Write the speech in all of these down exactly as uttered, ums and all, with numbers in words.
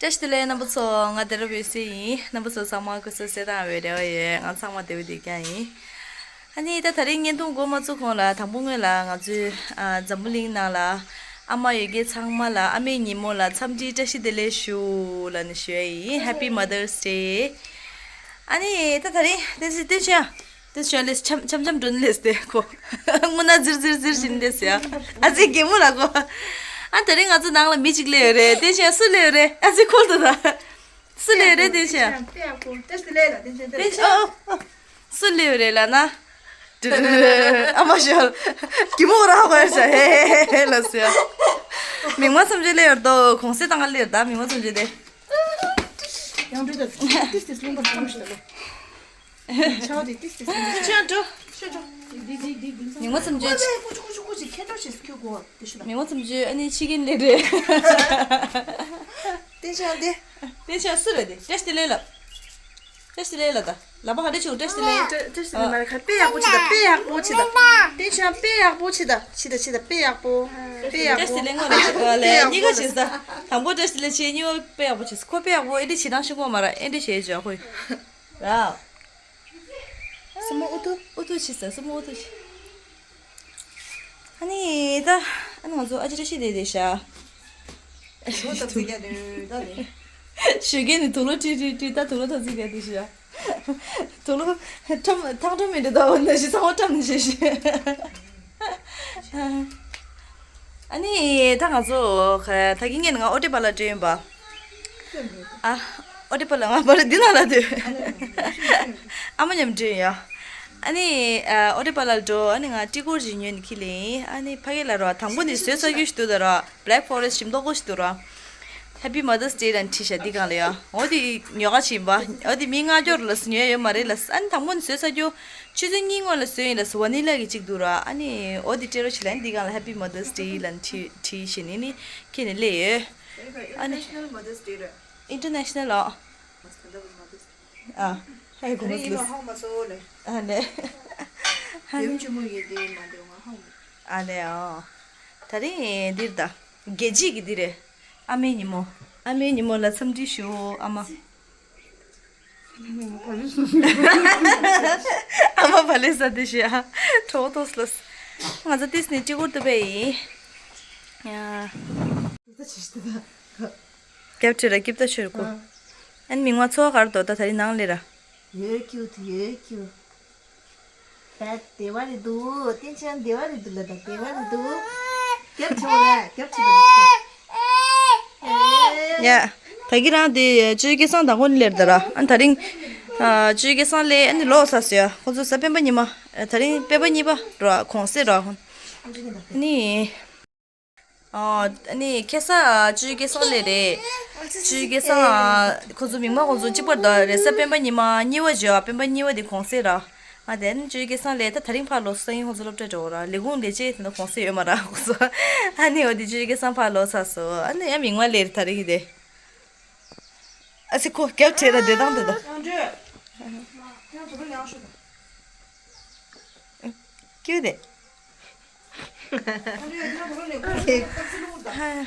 བཀྲ་ཤིས་བདེ་ལེགས་རྣམ་པ་ཚོ། ང་བདེ་རབ་འོད་ཟེར་ཡིན། རྣམ་པ་ཚོ་ཚང་མ་སྐུ་གཟུགས་གསལ་ཐང་ཡོད་པའི་རེ་བ་ཡོད། ང་ཚང་མ་བདེ་པོ་བསྡད་ཀྱི་ཡིན། ཨ་ནི་ད་ད་རིང་བརྙན་ཐུང་འགོ་མ་བཙུགས་གོང་ལ་དང་པོ་སྔོན་ལ་ང་ཚོའི་ཨ་འཛམ་བུ་གླིང་ནང་ལ་ཨ་མ་ཡོད་མཁན་ཚང་མ་ལ་ཨ་མའི་ཉིན་མོ་ལ་འཚམས་འདྲིའི་བཀྲ་ཤིས་བདེ་ལེགས་ཞུ་ལབ་ནས་ཞུ་ཡ་ཡིན། Happy Mother's Day། ཨ་ནི་ད་ད་རིང་བསྟན་འཛིན་བསྟན་ཆོས། བསྟན་ཆོས་ལས་འཆམ་འཆམ་འཆམ་འགྲོ་ནི་ལས་ཏེ་ཁོ། སྔོན་ན་ཟིར་ཟིར་ཟིར་བྱིན་ཏེ་ཟེར་ཡ། ཨ་ཙི་གད་མོ་ལ་ཁོ། ཨ་ད་རིང་ང་ཚོ་ནང་ལ་མི་གཅིག་སླེབས་ཡོད་རེད། བསྟན་ཆོས་སུ་སླེབས་ཡོད་རེད། ཨ་ཙི་ཁོལ་དུ་ད། སུ་སླེབས་ཡོད་རེད་བསྟན་ཆོས། བསྟན་ཆོས་ཨོ་ཨོ། སུ་སླེབས་ཡོད་རེད་ལབ་ན། ཨ་མ་ཞོལ། གད་མོ་ར་ཧོ་ཡ་ཧེ་ཧེ་ཧེ་ལ་ཟེར་ཡ། མིག་མ་སུམ་ཅུ་སླེབས་ཡོད་དོ། གོང་སེ་ཏང་ག་སླེབས་ཡོད་ད་མིག་མ་སུམ་ཅུ་དེ། ཡང་འདྲི་ད། ཏིས་ཏིས་ལུང་པར་ཐོང་ཞིག་ད། ཆའོ་དེ་ཏིས་ཏིས་ལུང་པར་ཆའོ་འགྲོ། ཆའོ་འགྲོ། མིག་མ་སུམ་ཅུ། ཀུ་ཅི་ཀུ་ཅི་ཀུ་ཅི་ཁྱེད་འགྲོ་ཞེས་ཁྱོད་གོ་དེ་ཤི་ལ། མིག་མ་སུམ་ཅུ་ཨ་ནི་ཕྱི་རྒྱལ་ལས་རེད། ཏེ་ཆའོ་དེ། ཏེ་ཆའོ་སུ་རེད་དེ། བཀྲ་ཤིས་བདེ་ལེགས་ལབ། བཀྲ་ཤིས་བདེ་ལེགས་ལབ་ད། ལབ་པ་ཧ་འདྲ་ཆུང་བཀྲ་ཤིས་བདེ་ལེགས། བཀྲ་བཀྲ་ཤིས་བདེ་ལེགས་མ་རེད་ཁ། དཔེ་ཡག་པོ་བྱེད་ད། དཔེ་ཡག་པོ་བྱེད་ད། ཏེ་ཆའོ་དཔེ་ཡག་པོ་བྱེད་ད། བྱེད་ད་བྱེད་ད། དཔེ་ཡག་པོ། དཔེ་ཡག་པོ། བཀྲ་ཤིས་བདེ་ལེགས་ངོ་ལ་ཅིག་གོ་ལེ། དཔེ་ཡག་གཉིས་ཀ་པོ་བྱེད་ད། དང་པོ་བཀྲ་ཤིས་བདེ་ལེགས་བྱེད། གཉིས་པ་དཔེ་ཡག་པོ་བྱེད། ཁོ་དཔེ་ཡག་པོ་ཨེ་འདྲ་བྱེད་སྟངས་ཤེས་གོ་མ་ར། ཨེ་འདྲ་བྱེད་བྱ་ཁོ་ཡི། ར། སྲུ་མོ་ཨུ་ཐུ། ཨུ་ཐུ་ཆི་ཟེར། སྲུ་མོ་ཨུ་ཐུ་ཆི། ཨ་ནི་ད། ཨ་ནི་ང་ཚོ་ཨ་ཅེ་བཀྲ་ཤིས་བདེ་ལེགས་ཤག་དུག་ལོག་ཐོག་བརྩེགས་རྒྱག་དུས་ད་ནི། ཞོགས་ཀས་ནི་དུག་ལོག་བཀྲུས་བཀྲུས་བཀྲུས། ད་དུག་ལོག་ཐོག་བརྩེགས་རྒྱག་དུས་ཤག་དུག་ལོག་ཁྲམ་ཐང་ཁྲམ་མི་འདྲ་ད་འོ་ན་ཞི་ཚང་མ་ཁྲམ་ནི་ཞི་ཞི། ཨ་ནི་ད་ང་ཚོ་ད་གིན་ངས་ང་ཨོ་ཏེ་པ་ལ་སྤྲད་ཡོད་པ། ཨ། ཨོ་ཏེ་པ་ལ་ང་པ་ལ་འདི་ན་ལ་དུས། ཨ་མ་མཉམ་འདྲེས་ཡ། ཨ་ནི་ཨ་ཨོ་ཏེ་པ་ལ་འགྲོ། ཨ་ནི་ང་ཏི་ཀོར་ཞིག་ཉོས་ནི་ཁྱི་ལེན། ཨ་ནི་ཕ་གི་ལ་རོ་དང་པོ་ནི་བཟོས་ས་རྒྱུ་ཞིག་འདུག་ད་རོ། Black Forest ཞིམ་མདོག་པོ་ཞིག་འདུག་རོ། Happy Mother's Day ལ་བྲིས་ཤག་འདི་སྒང་ལ་ཡ། འོ་དེ་ཉོ་ག་ཕྱིན་པ། འོ་དེ་མི་ལྔ་སྐྱོར་ལ་ཉོས་ཡོད་མ་རེད་ལ། ཨ་ནི་དང་པོ་ནི་བཟོས་ས་རྒྱུ། ཆུ་ཚོད་གཉིས་སྔོན་ལ་བཟོས་ཡིན་ལ། ཝ་ནི་ལ་གི་གཅིག་འདུག་ར། ཨ་ནི་འོ་དེ་སྤྲད་རོགས་བྱེད་ལ། ཨ་ནི་འདི་སྒང་ལ་Happy Mother's Day ལ་བྲིས་བྲིས་ཤིག་ནི་ནི་ཁྱེད་ནི་སླེབས་ཡོད། ཨ་ནི། International Mother's Day རེད། International ལ། ཨ། ཧེ་གོ་མ་སི་ལི་སི། ཨ་ལེ། ཨ་ལེ། ཨ་ལེ་ཨ། ད་རིང་འདིར་ད། རྒྱལ་སྤྱི་གི་འདི་རེད། ཨ་མའི་ཉིན་མོ། ཨ་མའི་ཉིན་མོ་ལ་འཚམས་འདྲི་ཞུ་ཨ་མ། ཨ་མ་བ་ལེ་ས་དེ་ཤི་ཨ། གྲོགས་ཏོ་སློས། ང་ཚོ་ཏིས་ནི་ཅི་གུར་ཏུ་པེ་ཡི། ཡ། རྒྱབ་ཁྲི་ར་སྐྱིབ་ཏ་ཆོས་གོ། ཨ་ནི་མིང་མ་ཚོ་གར་དོ་ད་ད་རི་ནང་ལེ་ར། ཡོད་ཀྱུ་ཐུ་ཡོད་ཀྱུ། ད་བདེ་བ་རེད་འདུག་ཏན་ཅན་བདེ་བ་རེད་འདུག་ལ་ད་བདེ་བ་རེད་འདུག་རྒྱབ་ཁྲི་ར་རྒྱབ་ཁྲི་ར། ཡ། ད་གི་རང་དེ་ཅོའི་སྐལ་བཟང་དང་ཁོ་ནི་ལེར་ད་ར། ཨ་ད་རིང་། ཅོའི་སྐལ་བཟང་ལེ་ཨ་ནི་ལོག་ས་སོ་ཡ། ཁོ་ཚོ་ས་སྤེན་པ་ཉི་མ། ད་རིང་སྤེན་པ་གཉིས་པ་ར་གོང་སེ་ར་ཁོ། ནི། ཨ་ནི་ཁེ་ས་ཅོའི་སྐལ་བཟང་ལེ་རེད། ཅོའི་སྐལ་བཟང་ཁོ་ཚོ་མིང་མ་ཁོ་ཚོ་གཅིག་པར་ད་རེ་ས་སྤེན་པ་ཉི་མ་གཉིས་པ་བརྗོད་ཨ། སྤེན་པ་གཉིས་པ་དེ་གོང་སེ་ར། ཨ་དེ་ནི་ཅོའི་སྐལ་བཟང་ལེ་ད་ད་རིང་ཕར་ལོག་སང་ཉིན་ཁོ་ཚོ་སློབ་གྲྭ་འགྲོ་ར། ལས་ཁུངས་ལས་བྱེད་དེ་ན་གོང་སེ་ཡོད་མ་ར་ཁོ་ཚོ། ཨ་ནི་འོ་དེ་ཅོའི་སྐལ་བཟང་ཕར་ལོག་ཚར་སོ། ཨ་ནི་ཡ་མིང་མ་ལེ་རེད་ད་རིང་གི་དེ། ཨ་ཙི་ཁོ་རྒྱབ་བྱས་ལ་བདེ་ཐང་དུ་དོ། ཡང་འདྲེ། ཡང་དུ་ལ་ཡང་ཤོད་དོ། ཀྱུ་དེ། ཡང་འདྲེ་ཡང་དུ་ལ་ལས་ཁོ་ལ་ཏག་ཙི་ལུག་དང་།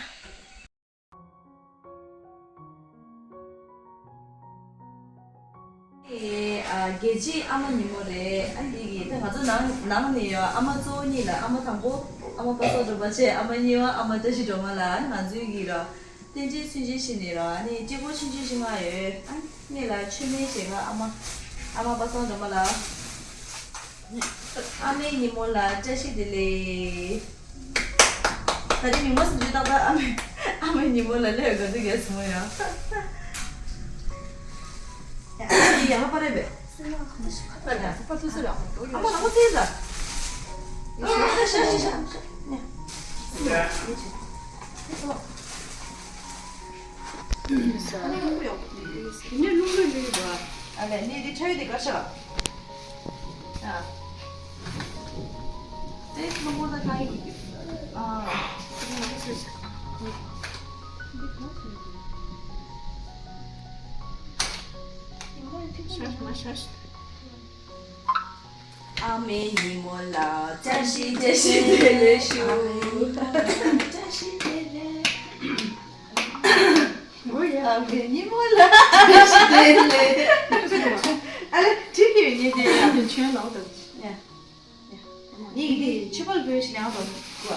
ཨེ་ཨ་རྒྱལ་སྤྱིའི་ཨ་མ་ཉིན་མོ་རེད། ཨ་འདི་གི་ད་ང་ཚོ་ནང་ནང་ནས་ཡོད་ཨ་མ་གཙོ་བོ་གཉིས་ལ། ཨ་མ་དང་པོ་ཨ་མ་པ་སངས་སྒྲོལ་མ་བྱས། ཨ་མ་གཉིས་པ་ཨ་མ་བཀྲ་ཤིས་སྒྲོལ་མ་ལ་ང་ཚོའི་གི་ར། བསྟན་འཛིན་ཚུན་ཆད་ཤི་ནས་ར། ཨ་ནི་སྤྲེལ་སྐུ་ཆུང་ཆུང་ཞིག་མངགས་ཡོད། ཨ་ནི་ངེད་ལ་མཆོད་མེ་བྱེད་ག་ཨ་མ། ཨ་མ་པ་སངས་སྒྲོལ་མ་ལ། ཨ་མའི་ཉིན་མོ་ལ་བཀྲ་ཤིས་བདེ་ལེགས། ད་རིང་མིག་མ་སུ་འཇུས་ཏག་ཏག་ཨ་མའི་ཨ་མའི་ཉིན་མོ་ལ་སླེབས་དགའ་སྡུག་རྒྱག་སོང་ཡ། ཨ་ནི་ཡང་ལ་པ་རེད་པས། ཨ་མའི་ཉིན་མོ་ལ་བཀྲ་ཤིས་བཀྲ་ཤིས་བདེ་ལེགས་ཞུ། བཀྲ་ཤིས་བདེ་ལེགས། ཉིན་མོ་ལ་བཀྲ་ཤིས་བདེ་ལེགས། ཨ་ལེ་དྲིས་ཀྱི་ཡོད་ངེས་དེ་ཡ། ཡ་ཡ། ངེད་ཀྱི་དེ་ཕྱི་པར་བོས་ཤི་ཡང་དང་གོ།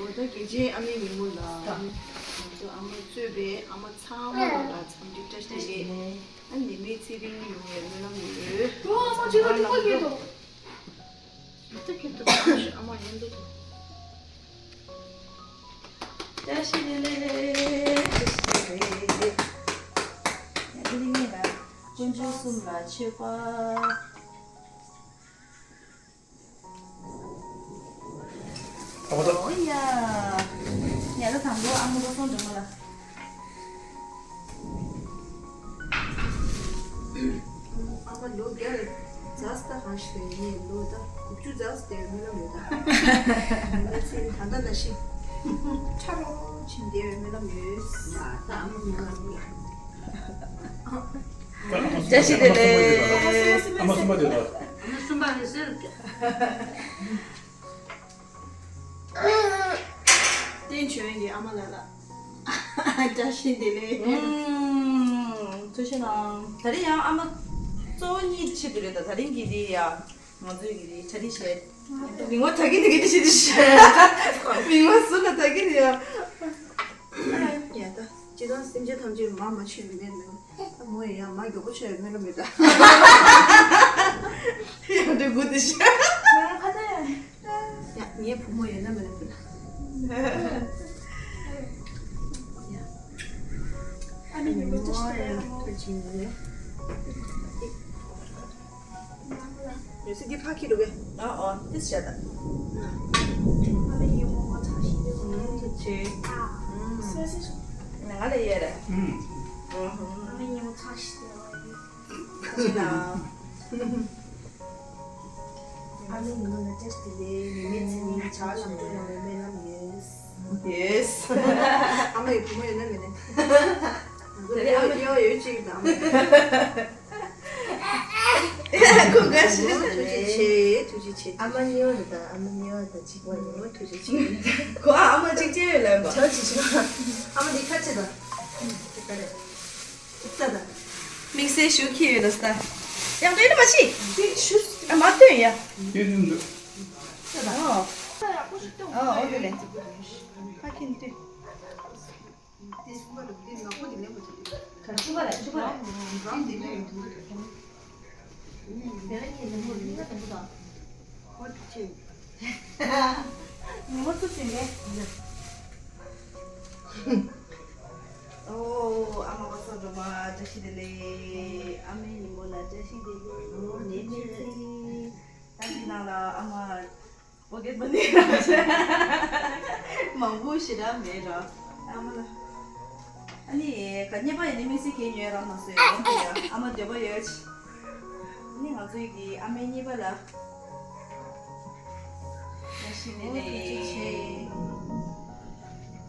འོ་ད་རྒྱལ་ཆེན་ཨ་མའི་ཉིན་མོ་ལ། ང་ཚོ་ཨ་མ་གཙོས་པའི་ཨ་མ་ཚང་མ་ལ་འཚམས་འདྲི་བཀྲ་ཤིས་བདེ་ལེགས། ཨ་ནི་མི་ཚེ་རིང་ཡོང་བའི་སྨོན་ལམ་ཡོད། ཨོ་ཨ་མ་ཅི་ལ་ཐུག་པ་སྐྱེས་འདུག་ད་ཁྱེད་ཚོ་ཨ་མ་ཡོང་འདུག་བཀྲ་ཤིས་བདེ་ལེགས། བཀྲ་ཤིས་བདེ་ལེགས། ཡ་དེ་རིང་ངེད་ལ་དཀོན་མཆོག་གསུམ་ལ་མཆོད་པ། ཨོ་ཡ། ཡ་ད་དང་པོ་ཨ་མ་གོ་སོང་འགྲོ་མ་ལ། ཨ་མ་ལོ་བརྒྱ་ལ་ཛ་སྟ་གང་ཞིག་རེད། ངས་ལོ་ད་དགུ་བཅུ་ཛ་སྟ་ཡོད་སྨོན་ལམ་ཡོད་ད། མི་ཚེ་ད་ལྟ་ན་ཤི། ཁྲ་རོ་ཕྱིན་བསྡད་ཡོད་སྨོན་ལམ་ཡོད། ང་ད་ཨ་མ་ཉིན་མོ་ལ་ཡིན། བཀྲ་ཤིས་བདེ་ལེགས། ཨ་མ་གསུམ་པ་དེ་ལ། ཨ་མ་གསུམ་པ་རེད་ཟེར། བསྟན་ཆོས་ཀྱི་ཨ་མ་ལ་ལ། བཀྲ་ཤིས་བདེ་ལེགས། ཐུགས་རྗེ་གནང་། ད་རེས་ཡང་ཨ་མ་གཙོ་བོ་གཉིས་ཆེད་དུ་རེད་ད། ད་རིང་གི་དེ་ཡ། ང་ཚོའི་གི་དེ་གྲ་སྒྲིག་བྱས། མིང་བ་ད་གི་དེ་གི་དེ་ཞིག་དེ་ཞིག་མིང་བ་ཟུར་ལ་ད་གི་དེ་ཡ། ཡ་ད། སྤྱིར་བཏང་སེམས་ཅན་ཐམས་ཅད་མ་མ་ཆེ་བའི་མེད་མེད། ད་མོ་ཡི་ཡང་མ་མགྱོགས་པོ་ཆེ་བའི་མེད་ལ་མེད་ད། ཡང་འདྲི་དགུ་དེ་ཤ། ཡ་ངའི་བུ་མོ་ཡོད་ན་མེད་ལ་མེད་ལ། ཡ། ཨ་ནི་ཉིན་མོ་ཅི་ཞིག་ཡ་ཐུགས་རྗེ་ཆེ། ཡོད་སྲིད་འདི་ཕ་ཁྱི་འདུག་གས། ཨ་ཨོ་ཏིས་བྱ་ད། ང་ལ་ཡས་རེད། ཨ་མའི་ཉིན་མོ་ཚ་ཞིག་ཡོད། ཁྱི་ན། ཨ་མའི་ཉིན་མོ་ལ་བཀྲ་ཤིས་བདེ་ལེགས། ཉི་མའི་ཚེ་ནི་བྱ་ལམ་འགྲོ་ཡོང་བའི་སྨོན་ལམ་ཡོད། ཡོད། ཨ་མ་ཡི་བུ་མོ་ཡོད་ན་མེད་ན། ད་རེས་ཨ་མ་ཡོད་ཡོད་ཅིག་དང་། ཁོ་དགའ་ཞིག་རེད། ཐུགས་རྗེ་ཆེ། ཐུགས་རྗེ་ཆེ། ཨ་མ་གཉིས་པ་རེད་ད། ཨ་མ་གཉིས་པ་དང་གཅིག་པ་ཡིན། ཐུགས་རྗེ་ཆེ། ཁོ་ཨ་མ་གཅིག་ཅེས་ཡོད་ལབ་པ། ཆ་ཅི་ཆ། ཨ་མ་འདི་ཁ་ཆེ་ད། དེ་ག་རེད། ད་ད། དམིགས་བསལ་ཞུ་ཁྱི་ཡོད་ལ་ས། ཡང་འདྲེ་ནི་མ་ཤི། འདི་ཆུ། ཨ་མ་སྟོན་ཡ། ཡོད་ཡོད་འདུག་ད་ད། ཨོ། ཨོ་ཨོ་དེ་ལས། ཕ་ཁྱིམ་སྟོན། དེ་གསུམ་པ་རེད། དེ་ནག་པོ་དེ་ལེན་པ་ཅིག་ག་གསུམ་པ་རེད། གསུམ་པ་རེད། རང་དེ་ལེན་ཡོང་དུས་དེ། དེ་ལ་ངའི་ལེན་པོ་ལེན་པ་དང་པོ་དང་། ཧོ་ཐུགས་རྗེ་ཆེ། ཉིན་མོ་ཚུགས་ཟིན་རེད། ཨོ་ཨ་མ་བ་སོ་འགྲོ་མ་བཀྲ་ཤིས་བདེ་ལེགས། ཨ་མའི་ཉིན་མོ་ལ་བཀྲ་ཤིས་བདེ་ལེགས། ནད་མེད་ཚེ་རིང་། ད་འདི་ནང་ལ་ཨ་མ། ཨོ་ཀེ་མ་ནི། མང་པོ་ཞེ་དྲག་མེད་ར། ཨ་མ་ལ། ཨ་ནི་ག་རྙེད་པ་ཡིན་ནི་དམིགས་བསལ་གྱི་ཉོས་རང་མ་སོ་ཡ་ཡོང་གི་ཡ། ཨ་མ་འདོད་པ་ཡོད་ཅི། ཨ་ནི་ང་ཚོའི་གི་ཨ་མའི་གཉིས་པ་ལ། ཨ་ཤི་ནི་ལེ།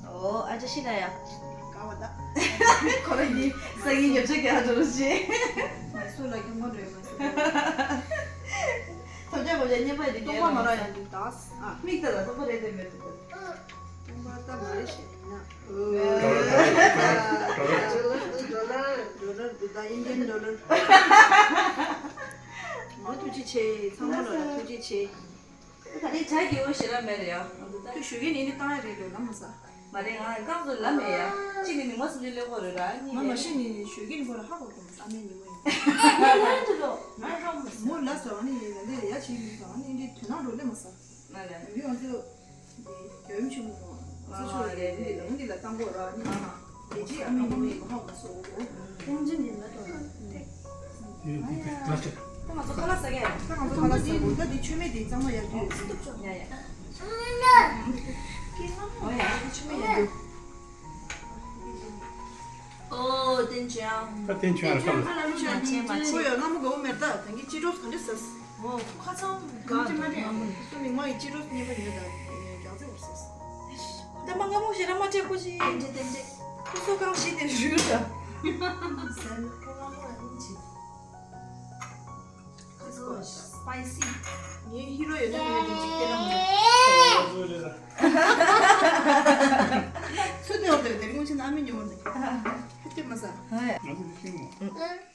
ཨོ་ཨ་ཅག་ཤི་ན་ཡ། ག་བ་ད། ཁོ་རང་གི་སང་ཉིན་ཉོ་ཆ་ག་འགྲོ་རུ་ཆེ། མ་སུ་ལ་གི་མོ་འགྲོ་ཡ་མ་སུ། ཐབས་ཆག་པ་ཡ་རྙེད་པ་ཡིན་ཏོང་པ་མ་ར་ཡ་འདི་དག་ཨ། མིག་ལྟ་ལ་ལྟ་བུ་རེད་དེ་མེད་དེ། ཏོང་པ་ལྟ་མ་རེད་ཞེས་ན། ཌོ་ལར་འདི་ཌོ་ལར་ཌོ་ལར་འདི་ད་ཨིན་ཌི་ཡན་ཌོ་ལར། མ་ཐུགས་རྗེ་ཆེ། ཚང་མ་ལ་ཐུགས་རྗེ་ཆེ། ད་ནི་ཇ་གི་འོ་ཞེ་དྲག་མེད་རེད་ཡ། ཁྱོད་ཞུ་གི་ནི་ནི་བཏང་ཡ་རེད་ལོ་ལ་མ་ཟ། མ་རེད། ང་རྐང་ཚོ་ལ་མེད་ཡ། གཅིག་ནི་མི་མ་སུ་ལི་ལེ་གོ་རེད་ར་ནི། ང་མ་ཤེས་ནི་ཞུ་གི་ནི་གོ་ར་ཧ་གོ་གོ་ཨ་མའི་ཉི་མ་ཡིན། ང་ཧ་མ་ས། མོ་ལ་ཟ་བ་ནི་ཡིན་ལ་ལེ་ཡ་ཆེ་ཡིན་ཟ་བ་ནི་འདི་དོན་ནང་འགྲོ་ལེ་མ་ཟ། ང་ལ་ཡི་ང་ཚོ་འདི་རྒྱལ་ཡུམ་ཆེན་མོ་ང་ཚོ་ཆོས་རེད་འདི་ལ་འདི་ལ་བཏང་གོ་ར་ནི། དེ་རྗེས་ཨ་མའི་ཉི་མ་ཡིན་ཧ་གོ་སོ། ཏན་ཅན་ནི་ལ་ཏོ་ཡ། ཡོད་འདི་དེ་ཀ་ལ་ཅིག་ད་ང་ཚོ་ཁ་ལག་ཟ་གི་ཡ། ད་ང་ཚོ་ཁ་ལག་ཟ་གི་ད་འདི་མཆོད་མེ་འདི་གཙང་མ་ཡར་རྒྱུ་ཡོད་ཟེར། ཡ་ཡ། ཨོ་ཡ་འདི་མཆོད་མེ་ཡར་རྒྱུ། ཨོ་བསྟན་ཆོས་ཨང་། ད་བསྟན་ཆོས་ཨང་ཁ་ལ། ཁོ་ཡ་ལྔ་མོ་ག་བོ་མེར་ད་ད་གི་ཅི་ཀྲོག་ག་འདྲ་ཟ། ཨོ་ཁ་ཚང་ག་འདྲ་མ་འདྲ། སུ་མི་མ་ཡི་ཅི་ཀྲོག་ཉེ་པ་ཉོས་ད་རྒྱག་ཚེ་བར་ཟ། ད་མ་ལྔ་མོ་ཞེ་ན་མ་སྤྲད་ཁོ་ཅི། བསྟན་ཆོས་བསྟན་ཆོས། ཁོ་སོ་གང་ཞིག་དེ་རུལ་ད། ཟན་ཁོ་ལྔ་མོ་ཨིན་ཅི། It's called spicy. ངའི་ཧི་རོ་ཡོད་ན་ངས་དེ་གཅིག་སྟེར་རམ་མོ། ཚུར་དེ་འོར་དེ་དེ་རིང་ངོ་ཆེ་ན་ཨ་མའི་ཉོ་འོང་དེ། ང་ཚོ་ཤེས་མོ།